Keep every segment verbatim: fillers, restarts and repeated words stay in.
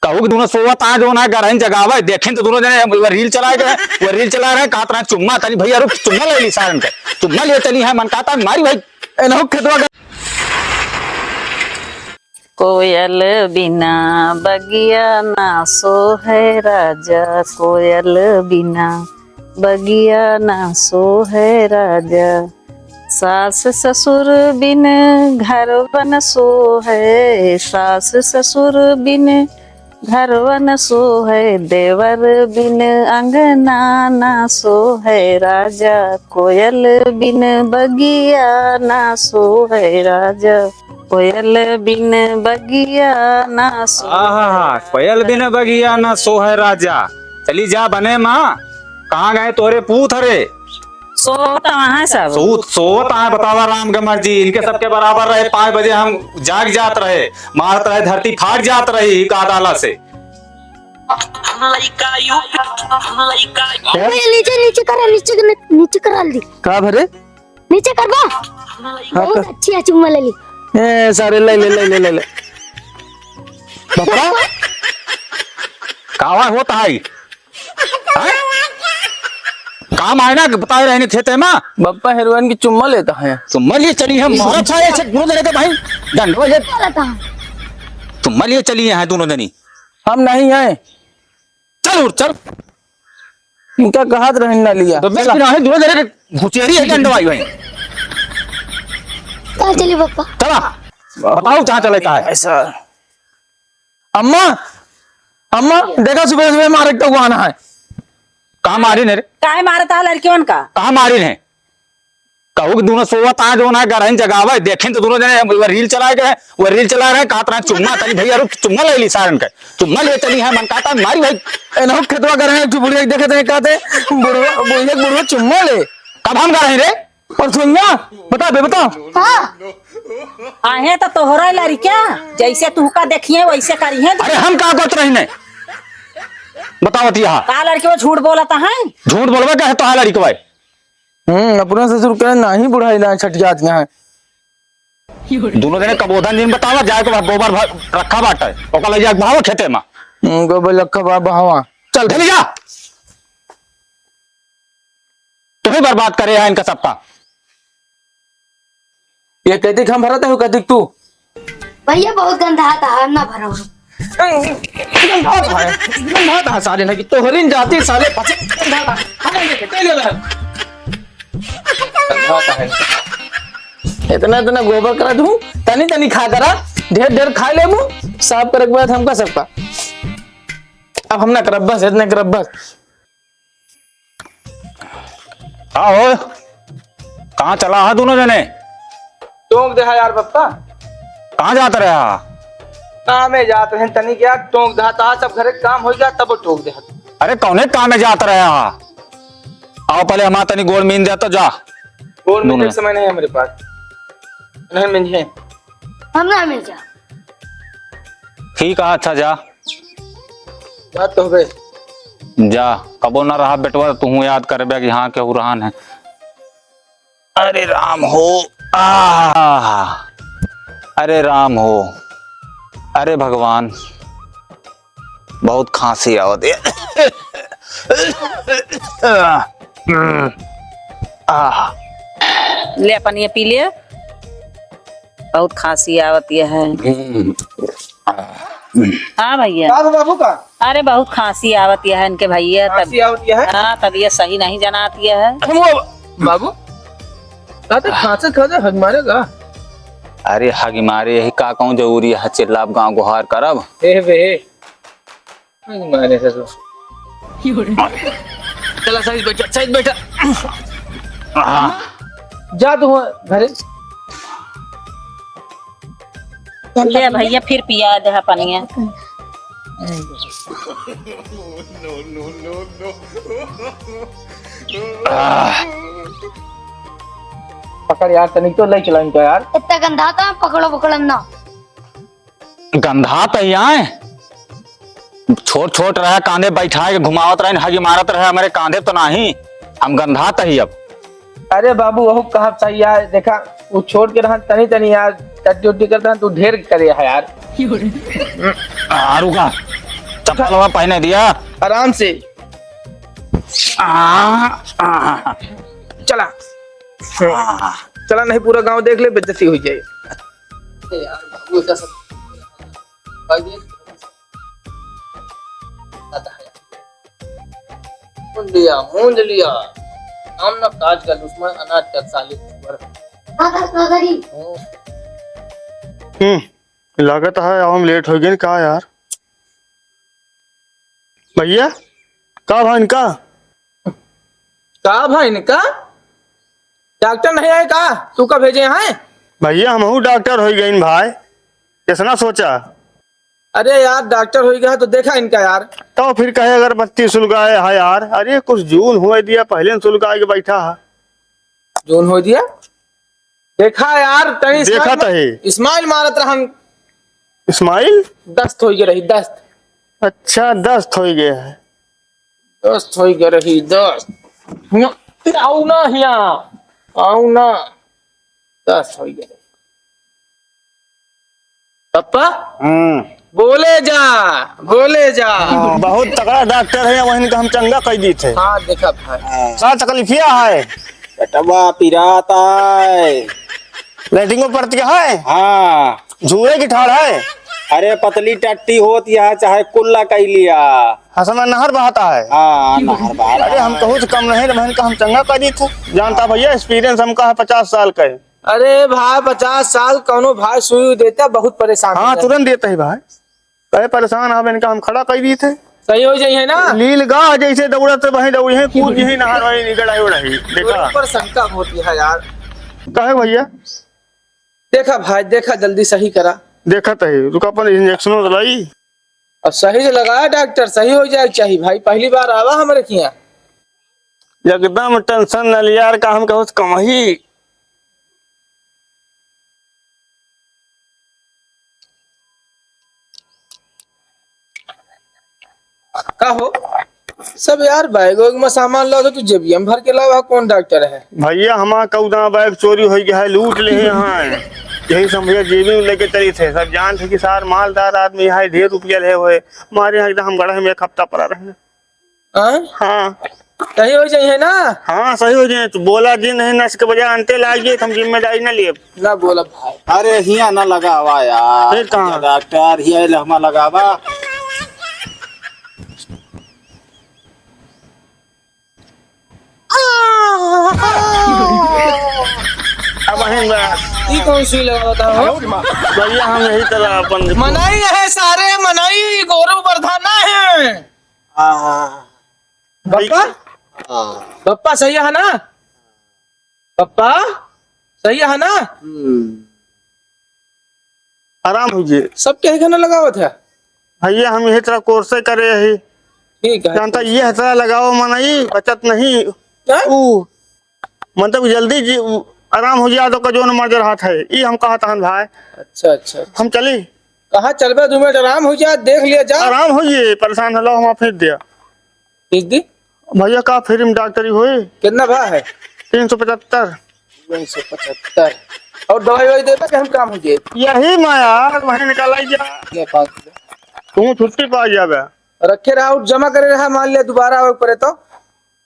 कहू कि दुनो सोवत आए, जौन है गरहिन जगावे, देखिन तो दुनो जने वो रील चलाए गए, वो रील चला रहे, कहत रहे चुम्मा, तनी भैया रुक, चुम्मा ले ली सारन के, चुम्मा लिए चली है, मन कहता है मारी भाई। एनहु खेतवा ग- कोयल बिना बगिया ना सोहे राजा, कोयल बिना बगिया ना सोहे राजा। सास ससुर बिन घरवा न सोहे, सास ससुर बिन घरवा न सोहे, देवर बिन अंगना ना सोहे राजा, कोयल बिन बगिया ना सोहे राजा, कोयल बिन बगिया ना सोहे। आहा, कोयल बिन बगिया ना सोहे राजा। चली जा बने माँ, कहाँ गए तोरे पूत हरे? सोत वहाँ सब। सोत, सोत आए, बतावा राम के मर्जी। इनके सबके बराबर रहे, पाँच बजे हम जाग जात रहे, मारत रहे, धरती फाट जात रही का अदालत से। लइका यू, लइका यू। ए, नीचे, नीचे करा, नीचे, नीचे करा ली। का भरे? नीचे करबा। हाँ, बहुत कर। अच्छी है, चुम्मा ले ली। ए, सारे ले ले, ले ले, ले ले। बप्पा, कावा होता है? हैं? काम आए ना, बताए रहने खेते में। बप्पा हेरोइन की चुम्मा लेता है। चुम्मा लिए चली है, मारा था ऐसे दोनों जने के भाई। डंडवा ये। बोला था। चुम्मा लिए चली है दोनों जनी। हम नहीं हैं। चल उठ, चल। इनका कहत रहन ना लिया। तो बस चला। बिना है, दोनों जने के घुसेरी है, डंडवा आई भाई। कहाँ चली पप्पा? चला। बताओ कहाँ चले का है? ऐसा। अम्मा, अम्मा, देखा सुबह सुबह मारे तो आना है। कहाँ मारी ने रे? काहे मारत है लड़कियन का? कहाँ मारी ने? कहू कि दोनों सोवत आए, जौन है गरहिन जगावे, देखिन तो दोनों जने वो रील चलाए गए, वो रील चला रहे, कहत रहे चुम्मा, तनी भैया रुक, चुम्मा ले ली सारन के, चुम्मा लिए चली है, मन कहता है मारी भाई। एनहु खेतवा गरहिन, एक ठो बुढ़िया के देखत है, कहते, "बुढ़वा, बुढ़िया, बुढ़वा चुम्मा ले।" कब हम गरहिन रे? परसोइया, बता बे, बता। हाँ। आहे तो तोहरा लड़किया, जैसे तुहका देखिए वैसे करिए। अरे हम का करत रही ने? बतावत यहाँ। का लड़के वो झूठ बोलत है? झूठ बोलबे का है तो लड़कवा? हम्म, अपना ससुर के नाही बुढ़ाई ना छठियात यहाँ। दोनों जने कबोधन दिन बतावा, जाए के बाद गोबर भर रखा बाटे, ओकर ले जाके बहावा खेते में। हम्म, गोबर रखा बा बहावा। चल, धनी जा। तुम्हें बर्बाद करे है इनका सबका। ये कहती हम भरत है, कहती तू। भैया बहुत गंदा आता है, ना भरो। गंदा आता है, गंदा आता है साले ना कि तोहरिन जाती साले पचे गंदा आता है। गंदा आता है। इतना, इतना गोबर करा दूँ, तनी, तनी खा करा, ढेर, ढेर खा लेबू, साफ करे के बाद हमका सबका। अब हम ना करब, बस इतने करब, बस। का हो? कहाँ चला हा दोनों जने? टोक दे हा यार पप्पा। कहाँ जात रहे हा? कामे जात रहे तनी क्या, टोक दे हा, ता सब घरे काम हो गया तब टोक दे हा। अरे कौने कामे जात रहे हा? आओ पहले हमारा तनी गोड़ मीन दे तो जा। गोड़ मीन दोनों। के समय नहीं है मेरे पास। नहीं मीन है। हम ना मीन जा। ठीक है, अच्छा जा। बात तो हबे। जा, कबो ना रहा बेटवा, तुहूँ याद करबे कि हाँ, केहू रहन है। अरे राम हो, आह, अरे राम हो, अरे भगवान, बहुत खांसी आवत है। आह। ले अपन ये पी ले। बहुत खांसी आवत यह है। हम्म। हाँ भैया। का हो बाबू का? अरे बहुत खांसी आवत यह है इनके भैया, तब खांसी आवत यह है? हाँ, तबीयत सही नहीं जनात यह है। अरे वो बाबू, का तो खांसे खांसे हग मारेगा। अरे हग मारे यही का कहूँ जरूरी है, चिल्लाब गाँव गुहार करब। ए बे, मारे ससुर। चला, सही बैठा, सही बैठा। हाँ। जा तू घरे। ले भैया, फिर पिया दे पनिया। आह। पकड़ यार, तनिक तो ले चला इनको यार। इतना गंदा था, पकड़ो, पकड़ो ना। गंधात ही आए। छोट छोट रहे, कांधे बैठाए के घुमावत रहे, हगी मारत रहे, हमरे कांधे तो नाही, हम गंधात ही अब। अरे बाबू, वहू कहब सही यार, देखा, वो छोट के रहन तनी तनी यार, टट्टी उट्टी करता तू ढेर करे है यार। आ, रुका, चलवा पहने दिया। आराम से। आ, आ, चला। आ। चला, नहीं पूरा गांव देख ले, बेइज्जती हो जाए। अरे यार, बाबू, ऐसा सब भाई, ये मूंद लिया, मूंद लिया। हम ना काज का दुश्मन, अनाज का साले ऊपर। हम्म, लागत है हम लेट हो गए का यार। भैया, का भा इनका? का भा इनका? डॉक्टर नहीं आए का? तू का भेजे हैं? भैया, हमहू डॉक्टर हो गइन भाई, कैसना सोचा? अरे यार, डॉक्टर हो गया तो देखा इनका यार। तो फिर कहे अगरबत्ती सुलगाए है यार। अरे कुछ जून हुए दिया, पहले न सुलगाए के बैठा है। जून हो दिया। देखा यार, तनी देखा smile तही। Smile मारत रहन। Smile? दस्त हो गया रही, दस्त। अच्छा, दस्त हो गया है। दस्त हो गया रही, दस्त। हिया, आओ ना हिया, आओ ना। दस्त हो गया रही। पप्पा? हम्म। बोले जा, बोले जा। हाँ, बहुत तगड़ा डॉक्टर है, वहीं का हम चंगा कर दी थे। हाँ, देखा भाई। हाँ। का तकलीफिया है? पेटवा पिरात है। लेटरिन में पड़ती है? हाँ। झूले की ठाड़ है? अरे, पतली टट्टी होत यह, चाहे कुल्ला कई लिया। हसना नहर बहाता है। हाँ, नहर बहाता अरे, हम है। कहूँ से कम नहीं, बहन का हम चंगा कर दी थे। जानता भैया, experience हमका है पचास साल का है। अरे भाई, पचास साल कौनो भाई सुई देता, बहुत परेशान हाँ, हो जाता। तुरंत देता ही भाई। अरे परेशान हवे, इनका हम खड़ा कर दी थे। सही हो जाई है ना? लील गा जैसे दौड़त वहीं दौड़ी है, कूद यही नहार वहीं निकल आए रही। देखा? ऊपर शंका होती है यार। काहे भैया? देखा भाई, देखा, जल्दी सही करा। देखा तही, रुका अपन इंजेक्शन लाई। अब सही से लगाया डॉक्टर, सही हो जाए चाहिए भाई, पहली बार आवा हमारे किया। एकदम टेंशन न लिया यार, का हम कहूँ कम ही। का हो? सब यार बैग वैग में सामान लाओ तो तू जेबिया में भर के लावा, कौन डॉक्टर है? भैया हमारा कौदा बैग चोरी हो गया है, लूट ले हैं यहाँ। यही सब भैया जेबी में लेके चली थे, सब जान थे कि सार मालदार आदमी है, ढेर रुपया ले हुए। हमारे यहाँ एकदम हम गढ़ में एक हफ्ता पड़ा रहे। हाँ? हाँ। सही हो जाई है ना? हाँ, सही हो जाए। तू बोला जी नहीं, नस के बजाय अंटे लाइए, तो हम जिम्मेदारी ना लिए। ना बोला भाई। अरे हिया ना लगावा यार। फिर कहाँ? डॉक्टर हिया लहमा लगावा। अब अहिन बा। ई कौन सुई लगावत हो? भैया हम यही तरह अपन मनई है सारे, मनई गोरू बरधा ना है। हाँ। बप्पा? हाँ। बप्पा सही है ना? बप्पा सही है ना? हम्म। आराम हो जाए। सब कहे के ना लगावत है? भैया हम यही तरह कोर्से करे ही। ठीक है। जानता ये तरह लगाओ मनई बचत नहीं। हैं? ऊ, मतलब जल्दी जी, ऊ, आराम हो जाए तो का जोन मर्ज रहत है। ई हम कहत हन भाई। अच्छा, अच्छा, अच्छा। हम चली? कहाँ चलबे? दो मिनट आराम हो जाए, देख लिया जा। आराम हो जाए, परेशान हलो, हम फिर दिया। किस दी? भैया का फ्री में डॉक्टरी होई? कितना भा है? तीन सौ पचहत्तर। तीन सौ पचहत्तर। और दवाई ववाई देबे कि हम काम हो जाए? यही में यार, वहीं निकल आई जा। ले पाँच किलो। तू छुट्टी पा जाबे। रखे रहा, जमा करे रहा, मान लिया दोबारा आवे पड़े तो।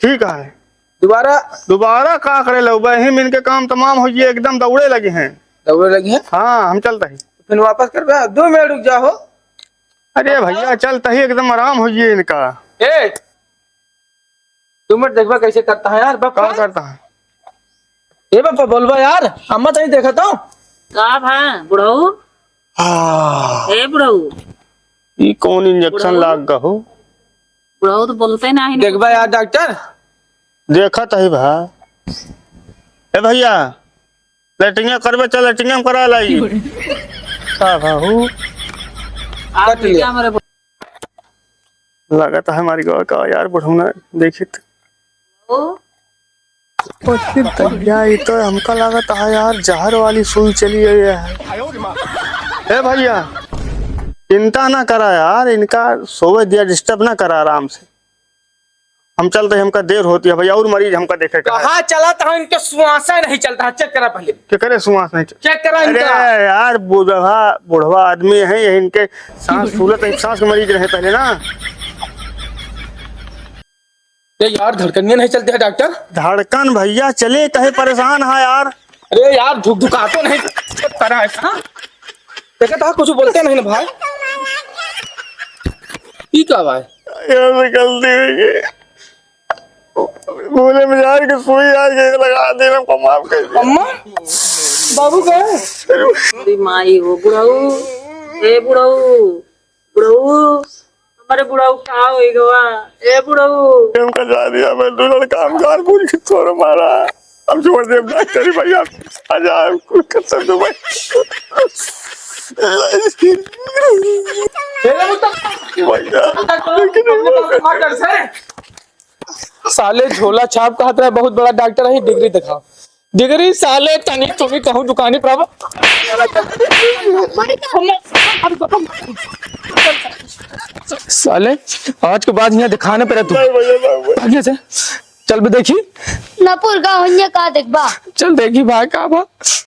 ठीक है। दोबारा? दोबारा का करे लगबे? यही में इनके काम तमाम हो जाए, एकदम दौड़े लगे हैं। दौड़े लगे हैं? हाँ, हम चलते हैं। फिर वापस करबे? दो मिनट रुक जाओ। अरे भैया, चलते ही एकदम आराम हो जाए इनका। ए, दो मिनट देखबा कैसे करता है यार, बप्पा। का करता है? ए बप्पा, बोलबा यार, अम्मा तनी देखा तो। का भा, बुढ़ऊ? हाँ। ए बुढ़ऊ। ई कौन इंजेक्शन बुढ़ऊ? लाग गहो? बुढ़ऊ तो बोलते ना है। देखबा यार डॉक्टर। देखत ही भा। ए भैया, लेटरिंग करबे, चल लेटरिंग में करा लाई। का भाऊ? आप कट लिया। क्या मेरे लागत है हमारी गवा का यार, बुढ़ौना देखित। ओ? ओ, ये दैया, ये तो हमका लागत है यार, जहर वाली सुई चली गई है। ए भैया, चिंता ना करा यार, इनका सोवे दिया, डिस्टर्ब ना करा, आराम से। हम चलते हैं, हमका देर होती है भैया, और मरीज हमका देखे का है। कहाँ चलत है, इनके श्वास नहीं चलता है, चेक करा पहले। के करे श्वास नहीं चल-, चेक करा अरे इनका। यार, बुढ़वा, बुढ़वा आदमी है, ये इनके सांस फूलत है, सांस के मरीज रहे पहले ना। ये यार, धड़कनिया नहीं चलती है डॉक्टर। धड़कन भैया चले, कहे परेशान है यार। अरे यार, धुक धुका तो नहीं करा है, हाँ? देखा था, कुछ बोलते नहीं ना भाई। ई का भाई? यार, गलती हो गई। भूले में जाए के सुई आ गई, लगा दे, हमको माफ कर दे। अम्मा, बाबू गए? अरे माई हो बुढ़ऊ, ए बुढ़ऊ, बुढ़ऊ, हमारे बुढ़ऊ का हो गवा? ए बुढ़ऊ। हमका जा दिया, मैं दो लड़का हम घर भूल के तोर मारा। हम छोड़ दे डॉक्टर भैया, आ जा, कुछ कर दो भाई। ए, ले मुत्ता। भैया, लेकिन साले झोला छाप कहत रहे, बहुत बड़ा डॉक्टर है, डिग्री दिखाओ। डिग्री साले तनी तुम्ही कहूँ दुकानी पर आवा। साले आज के बाद यहाँ दिखाने पर तू। नहीं भैया, नहीं भैया। आगे से चल भी देखी। नपुर का होइया का देखबा? चल देखी भाई का बा।